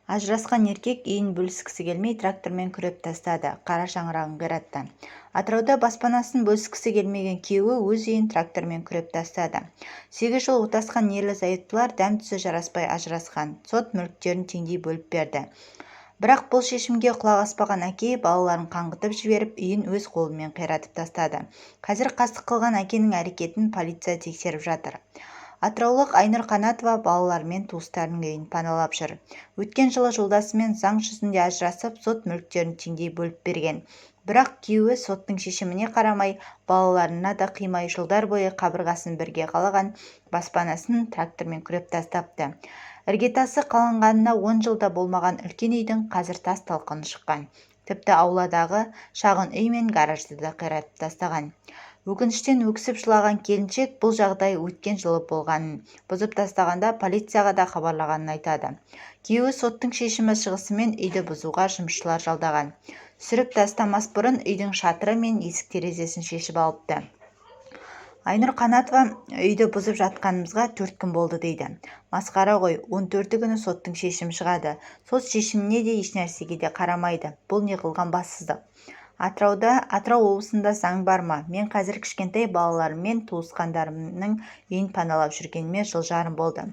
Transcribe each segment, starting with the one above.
Ажырасқан еркек үйін бөліскісі келмей трактормен күреп тастады, қара шаңырағын қиратты. Атырауда баспанасын бөліскісі келмеген күйеуі өз үйін трактормен күреп тастады. 8 жыл отасқан ерлі-зайыптылар дәм-тұзы жараспай ажырасқан. Сот мүліктерін теңдей бөліп берді. Бірақ бұл шешімге құлақ аспаған әке балаларын қаңғытып жіберіп, үйін өз қолымен қиратып тастады. Қазір қастық қылған әкенің әрекетін полиция тексеріп жатыр. Атыраулық Айнұр Қанатова балаларымен туыстарының үйін паналап жүр. Өткен жылы жолдасымен заң жүзінде ажырасып, сот мүліктерін теңдей бөліп берген. Бірақ күйеуі соттың шешіміне қарамай, балаларына да қимай, жылдар бойы қабырғасын бірге қалаған баспанасын трактормен күреп тастапты. Іргетасы қаланғанына 10 жыл да болмаған үлкен үйдің қазір тас-талқаны шыққан. Тіпті ауладағы шағын үй мен гаражды да қиратып тастаған. Өкініштен өксіп жылаған келіншек бұл жағдай өткен жылы болғанын, бұзып тастағанда полицияға да хабарлағанын айтады. Күйеуі соттың шешімі шығысымен үйді бұзуға жұмысшылар жалдаған. Сүріп тастамас бұрын үйдің шатыры мен есік-терезесін шешіп алыпты. Айнұр Қанатова үйді бұзып жатқанымызға 4 күн болды дейді. Масқара ғой, 14-і күні соттың шешімі шығады. Сот шешіміне де, ешнәрсеге де қарамайды. Бұл не қылған бассыздық? Атырауда, Атырау облысында заң бар ма? Мен қазір кішкентай балаларыммен туысқандарымның үйін паналап жүргеніме жыл жарым болды.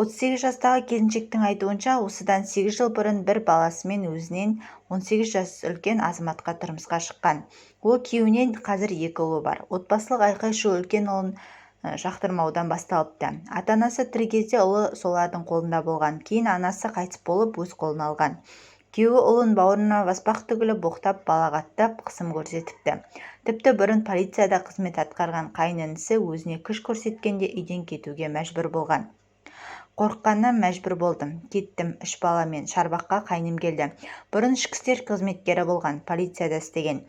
38 жастағы келіншектің айтуынша, осыдан 8 жыл бұрын бір баласымен өзінен 18 жас үлкен азаматқа тұрмысқа шыққан. Ол күйеуінен қазір екі ұлы бар. Отбасылық айқай-шу үлкен ұлын жақтырмаудан басталыпты. Ата-анасы тірі кезде ұлы солардың қолында болған. Кейін анасы қайтыс болып, өз қолына алған. Күйеуі ұлын бауырына баспақ түгілі, боқтап, балағаттап, қысым көрсетіпті. Тіпті бұрын полицияда қызмет атқарған қайын інісі өзіне күш көрсеткенде үйден кетуге мәжбүр болған. Қорыққаннан мәжбүр болдым. Кеттім үш баламен. Шарбаққа қайным келді. Бұрын ішкі істер қызметкері болған, полицияда істеген.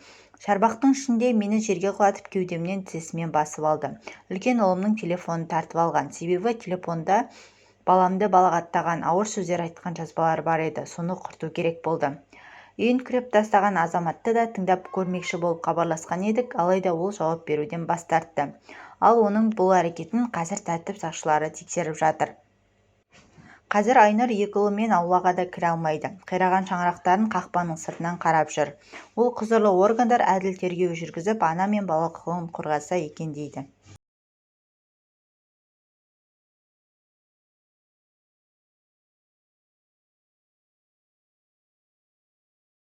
Шарбақтың ішінде мені жерге құлатып, кеудемнен тізесімен басып алды. Үлкен ұлымның телефонын тартып алған. Себебі телефонда баламды балағаттаған, ауыр сөздер айтқан жазбалар бар еді. Соны құрту керек болды. Үйін күреп тастаған азаматты да тыңдап көрмекші болып хабарласқан едік, алайда ол жауап беруден бас тартты. Ал оның бұл әрекетін қазір тәртіп сақшылары тексеріп жатыр. Қазір Айнұр екі ұлымен аулаға да кіре алмайды. Қираған шаңырақтарын қақпаның сыртынан қарап жүр. Ол құзырлы органдар әділ тергеу жүргізіп, ана мен бала құқығын қорғаса екен дейді.